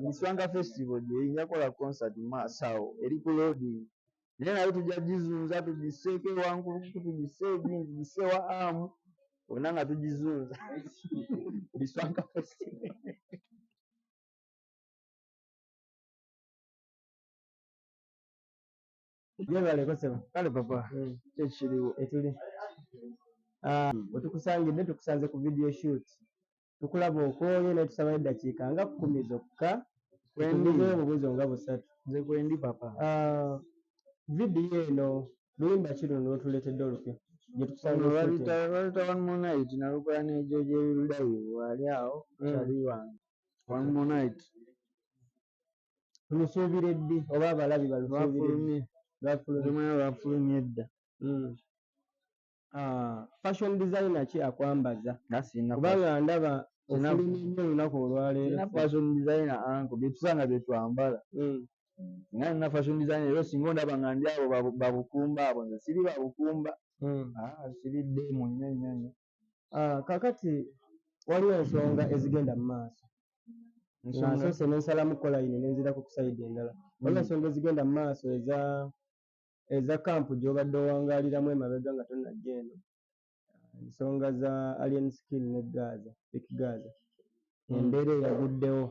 Biswanka Festival gyeri, nja kukola concert mu maaso awo, eri ku loading, naye nayo tujja gizunza, tugisseeko ewankulukuku, tugisse egini, tugisse ewa amu wonna nga tugizunza. Biswanka Festival. Gyebaleko ssebo. Kale papa. Kyekiriwo. Etuli wetukusangidde, tukusanze ku video shoot, tukulaba okwoyo, naye tusabayo eddakiika nga 10 zokka. Kwendi. Tubuuzeyo obubuuzo nga busatu. Nze kwendi, papa. Vidiyo eno, luyimba ki luno lwotuleetedde olupya gye tukusanze Luno shooting? baluyita One More Night, nalukola ne George Ebirudayivu ali awo. Kyali wange One More Night. Tulusuubire ddi oba abalabi balusuubire ddi? Lwafulumye. Lwafulumye. Lumanya lwafulumye dda. Fashion designer ki akwambaza? Nga sirina. Kubanga ndaba ofulumye nnyo olunaku olwaleero. Sirina fashion designer, uncle, byetusanga byetwambala. Singa nina fashion designer, era singa ondaba nga ndi abo babukumba abo, nze siri babukumba. Ah, siri ddeemu nnyo nnyo nnyo. Kakati waliwo ensonga ezigenda mu maaso nga Ensonga? Nsoose nensalamu kolayini nenzirako ku side endala. Waliwo ensonga ezigenda mu maaso eza camp gy'obadde owangaaliramu emabega nga tonnajja eno, ensonga za Alien Skin ne Gaza, Fik Gaza, embeera eyaguddewo.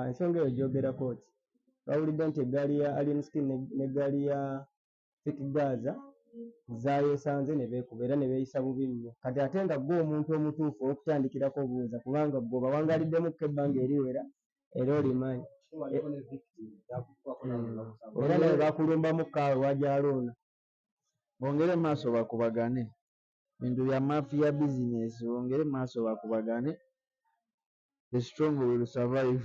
Ensonga eyo gyogerako ki? Twawulidde nti eggaali ya Alien Skin n'eggaali ya Fik Gaza zaayesanze ne beekuba era ne beeyisa bubi nnyo. Kati ate nga ggwe omuntu omutuufu ow'okutandikirako obuuza, kubanga ggwe obawangaaliddemukko ebbanga eriwera era olimanyi, era nawe bakulumbamu kaawe wajaluuna. Bongere maaso bakubagane, bintu bya mafia business, bongere maaso bakubagane, the strong will survive.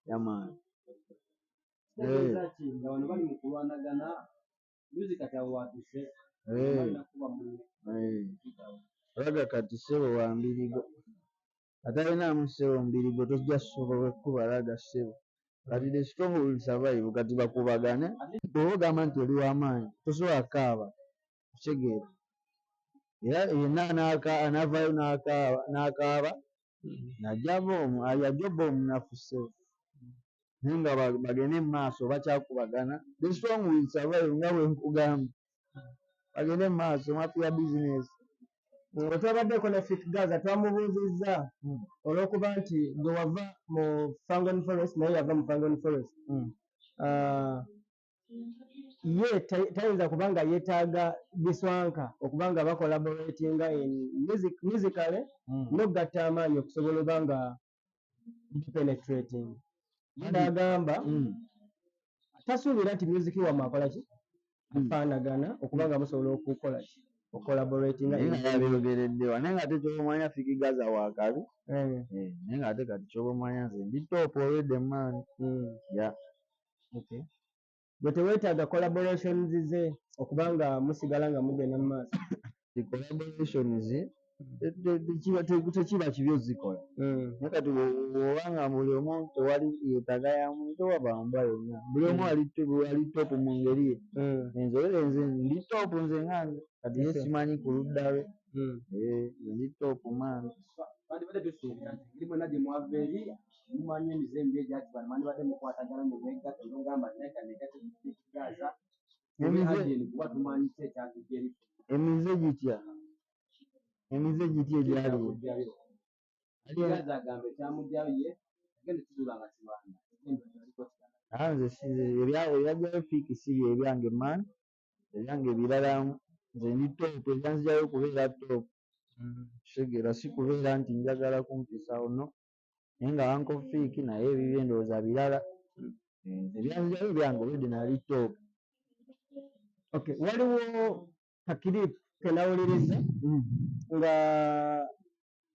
Yeah, man. Kitegeeza ki nga bano bali mu kulwanagana music kati awo watuuse? Balina kuba munne. Raga kati ssebo wa mbirigo, atalinaamu ssebo mbirigo tojja kusobola kukuba raga, ssebo. Kati the strong will survive, kati bakubagane. Bw'oba ogamba nti oli w'amaanyi, tosobola kukaaba, okitegeera? Era yenna anaavaayo n'akaaba ajja obba omunafu, ssebo. Naye nga bagende mu maaso, bakyakubagana, the strong will survive, nga bwe nkugambye, bagende mu maaso, mafia business. Bwe twabaddeko ne Fik Gaza, twamubuuzizza olw'okuba nti gwe wava mu Fangon Forest, naye yava mu Fangon Forest. Ye tayinza kuba nga yeetaaga Biswanka okuba nga bacollaboratinga in music, musically, n'okugatta amaanyi okusobola oba nga penetrating. Ye n'agamba tasuubira nti music wammwe akola ki, afaanagana okuba nga musobola okukola ki, ocollaboratinga. Naye nga yabyogereddewa, naye nga ate kyoba omanya Fik Gaza wakabi. Naye nga ate kati kyoba omanya nze ndi top already, man. Yeah. Okay. Gwe teweetaaga collaborations ze okuba nga musigala nga mugenda mu maaso? The collaborations tekiba kibi ozikola, naye kati bw'oba nga buli omu tewali yeetaaga yamu, tewaba mbwa yonna, buli omu ali top mu ngeri ye. Nze olere nze ndi top, nze nga nze kati ye simanyi ku ludda lwe. Nze ndi top, man. Bandibadde tusuubira nti engeri mwena gye mwava eri mumanyi emize emibi egyati bano, bandibadde mukwatagana ne mwegatta, nogamba neka negatte Gaza kuba tumanyi ki ekyatujja eri. Emize gitya? Emize gitya egyaliwo? Gaza agamba ekyamugjayo ye agenda kizuula nga kibanda. Nze ebyajjayo Fik si byebyange, man, ebyange birala. Nze ndi top, ebyanzijayo kubeera top, kitegeera? Si kubeera nti njagala kumpisawo, no. Naye nga Uncle Fik naye ebibye ndowooza birala. Nze ebyanzijayo byange, already nali top. Okay, waliwo kaclip kenawuliriza nga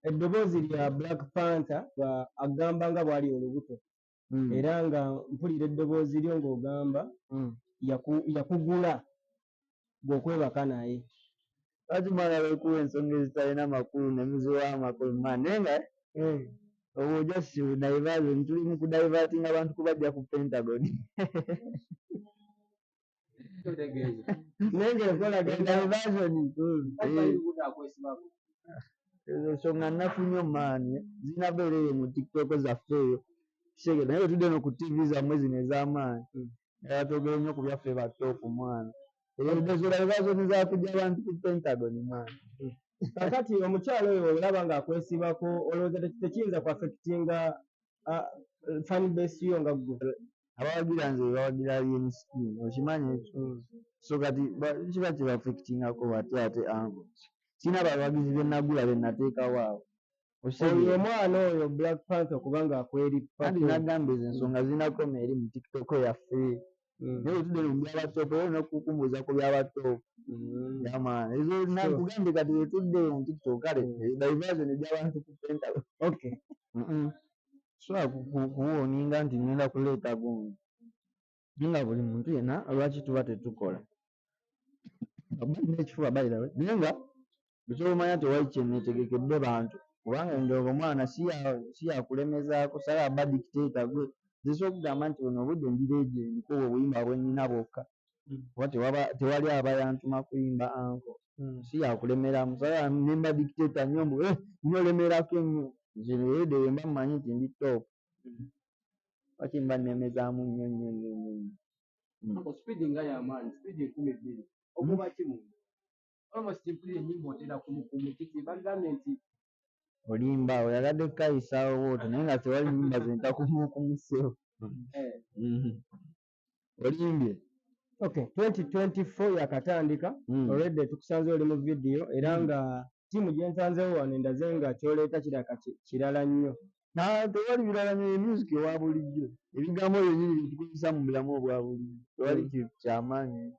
eddoboozi lya Black Panther nga agamba nga bw'ali olubuto, era nga mpulira eddoboozi lyo ng'ogamba yakugula gweokwebaka naye. Lwaki mwagala okuwa ensonga ezitalina makulu ne muziwa amakulu, man? Naye nga obwo just diversion, tuli mu kudivertinga abantu kubajja ku Pentagon. Naye ng'enkolagana Diversion. Ezo ensonga nnafu nnyo, man, zirina beera eyo mu TikTok zaffe eyo. Kitegeera, naye bwe tudde eno ku TV zammwe zino ez'amaanyi, twogere nnyo ku byaffe ba top mwana. Ezo diversion zakujja abantu ku Pentagon mwana. Kakati omukyalo oyo olaba ng'akwesibako, olowooza tekiyinza ku affectinga fan base yo nga ggwe? Abawagira nze bawagira Alien Skin, okimanyi ekyo? So kati kiba kibaffectingako batya ate ango? Sirina bawagizi be nagula be nateekawo awo. Oyo omwana oyo Black Panther okuba ng'akwerippako. Anti nagamba ezo ensonga zinakoma eri mu TikTok yaffe. Naye bwe tudde mu byaba top, era olina okukumbuuza ku byaba top. Yamaani. Ezo nakugambye kati bwe tudde mu TikTok, kale diversion egy'abantu ku Pentagon. Okay. Sobola kuwooninga nti ngenda kuleeta gundi. Naye nga buli muntu yenna lwaki tuba tetukola? Oba nina ekifuba by the way. Naye nga eky'omanya tewali kye neetegekedde bantu. Kubanga endongo omwana si yakulemezaako, saagala ba dictator gwe. Nze nsobola okugamba nti buno obudde ndi legend kuba obuyimba bwe nnina bwokka. Kuba tewali aba yantuma kuyimba anko. Si yakulemeramu. Saagala ne mba dictator nnyo mbu nnyo olemerako ennyo. Nze leero bwe mba mmanyi nti ndi top. Lwaki mba nnemezaamu nnyo nnyo nnyo nnyo. Uncle, speed nga y'amaanyi, speed 2000. Okuba ki mu? Almost mpulira ennyimba otera kumukumu kiki bagambye nti olimba oyagadde kukayisaawo bw'otyo naye nga tewali nnyimba ze ntakumukumu ssebo. Olimbye. Okay, 2024 yakatandika. Already tukusanze oli mu video era nga ttiimu gye nsanzeewo wano endaze nga ky'oleeta kiraka kirala nnyo. Tewali birala nnyo, music owa bulijjo. Ebigambo byennyini bye tukozesa mu bulamu obwa bulijjo. Tewali kyamaanyi.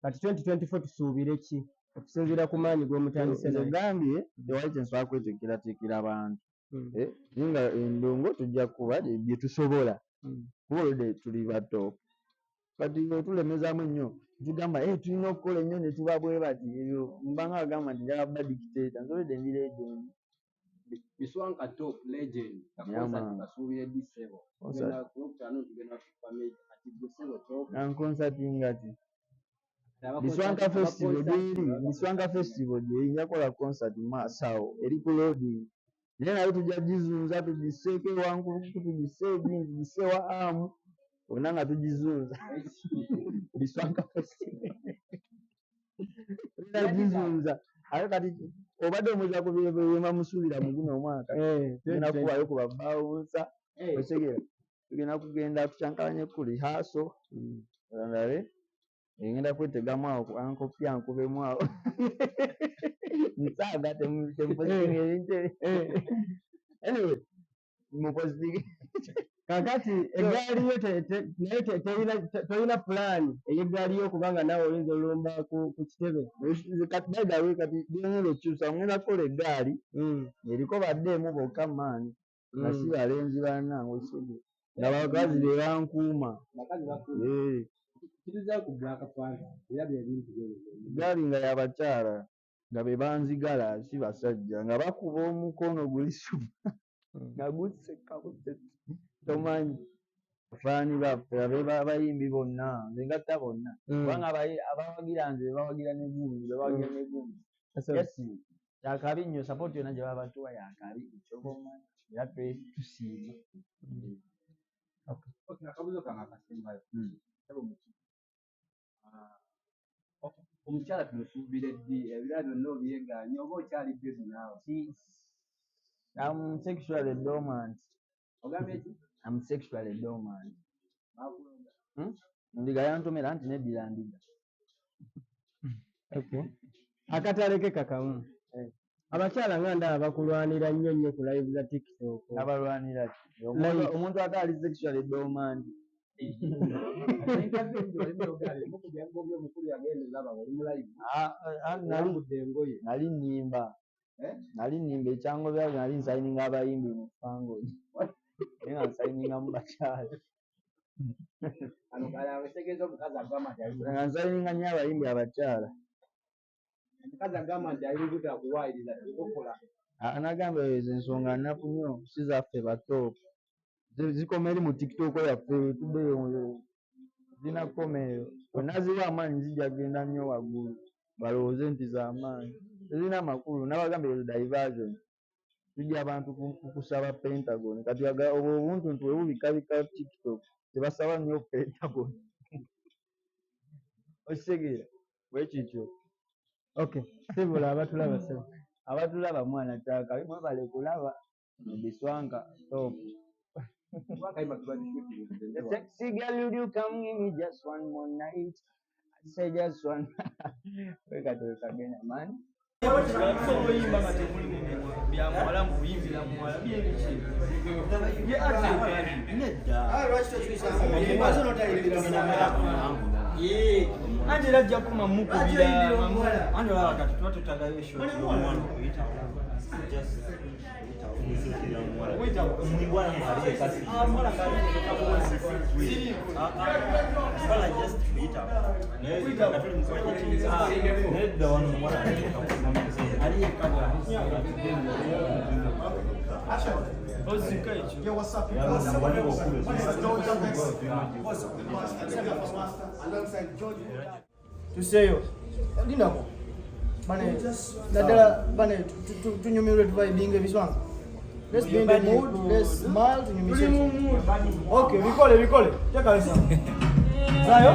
Kati 2024 tusuubire ki okusinziira ku maanyi g'omutandise Nze naye? gambye tewali kye nsobola kweteekerateekera bantu. Naye nga endongo tujja kuba bye tusobola. Kuba already tuli ba top. Kati otulemezaamu ennyo tugamba tulina okukola ennyo ne tuba bwe bati ebyo mbanga agamba nti njagala ba dictator. Nze already ndi legend. Biswanka top legend. Yeah, Concert man. basuubire ddi ssebo? Concert. Tugenda ku Lwokutaano tugenda kufa major. Kati gwe ssebo top. Na concert nga ki? Biswanka Festival gyeri, Biswanka Festival gyeri, nja kukola concert mu maaso awo eri ku loading. Naye nayo tujja gizunza tugisseeko ewa Nkulukuku, tugisse egi, tugisse ewa Amu, bonna nga tugizunza. Biswanka Festival. Tugenda gizunza. Ate kati obadde omuza ku bye bamusuubira mu guno omwaka. Tugenda kubayo ku babbawunsa, otegeera. Tugenda kugenda tukyankalanye ku rehearsal. Ndabe. Ngenda kwetegamu awo ku Uncle Pia nkubemu awo. Nsaaga temupositinga ebintu ebyo. Anyway, mupositinge. Kakati eggaali yo naye tolina pulaani ey'eggaali yo kubanga naawe oyinza olumba ku kitebe. Kati by the way, kati byengenda okukyusa, ngenda kukola eggaali eriko baddeemu bokka maanyi. Nga si balenzi bannange osege. Nga bakazi be bankuuma. Bakazi bakuuma. Kituza ku Black Panther era bye bintu bye. Eggaali nga y'abakyala nga be banzigala si basajja nga bakuba omukono guli supa nga guseka busesi tomanyi. Bafaani baffe abayimbi bonna nze ngatta bonna kubanga abawagira nze bawagira ne gundi bawagira ne gundi. Yes, kyakabi nnyo support yonna gye baba batuwa yakabi ekyoba omanyi era tusiima. Okay, akabuzo kange akasembayo. Ssebo muki. Okay. Omukyala tumusuubire ddi? Ebirala byonna obyegaanye oba okyali busy naawe? I'm sexually dormant. Ogambye ki? I'm sexually dormant. Bakulonda. Ndiga yantomera nti neddira ndiga. Okay. Akatale ke kakamu. Abakyala nga ndaba bakulwanira nnyo nnyo ku live za TikTok. Abalwanira ki? Like. Omuntu ate ali sexually dormant. Nali nnimba. Nali nnimba ekyango bya nali nsayininga abayimbi mu Fangone. Naye nga nsayininga mu bakyala. Nga nsayininga nnyo abayimbi abakyala. Omukazi agamba nti ali lubuto akuwaayiriza tokola. Anagamba ezo ensonga nnafu nnyo si zaffe ba top. Zikoma eri mu TikTok yaffe tuddeyo zirina kukoma eyo. Bwe naziwa amaanyi zijja kugenda nnyo waggulu balowooze nti z'amaanyi. Tezirina makulu nabagambye ezo diversion. Tujja abantu kusaba Pentagon. Kati obwo obuntuntu bwe bubikabika TikTok, tebasaba nnyo Pentagon. Okitegeera? Bwe kityo. Okay, sibula abatulaba ssebo. Abatulaba mwana kyakabi, mwebale kulaba. Biswanka top. The sexy girl, would you come give me just one more night? I say just one. Weka tuwekagenda man. Oyimba nga temuli mumwa bya muwala mukuyimbira muwala byebiki ye ati nedda anti era ajja kuma mukubira Anti olaba kati tuba tutagayo shot y'omuwala okuyitawo. Just kuyitawo. Omuwala ng'ali eka si. Omuwala just kuyitawo. Naye nga tuli mu kwekitiisa. Nedda wano omuwala ali eka ali eka bw'ati. Ozika ekyo. Yo, what's up, people? What's up? This is Don Jabex. What's up, Master? Alongside George. Tuseeyo lindako bane, naddala bane tunyumirwe, tuvibinga ebiswanka. Let's be in the mood, let's smile, tunyumise. Okay, bikole bikole, teka zayo.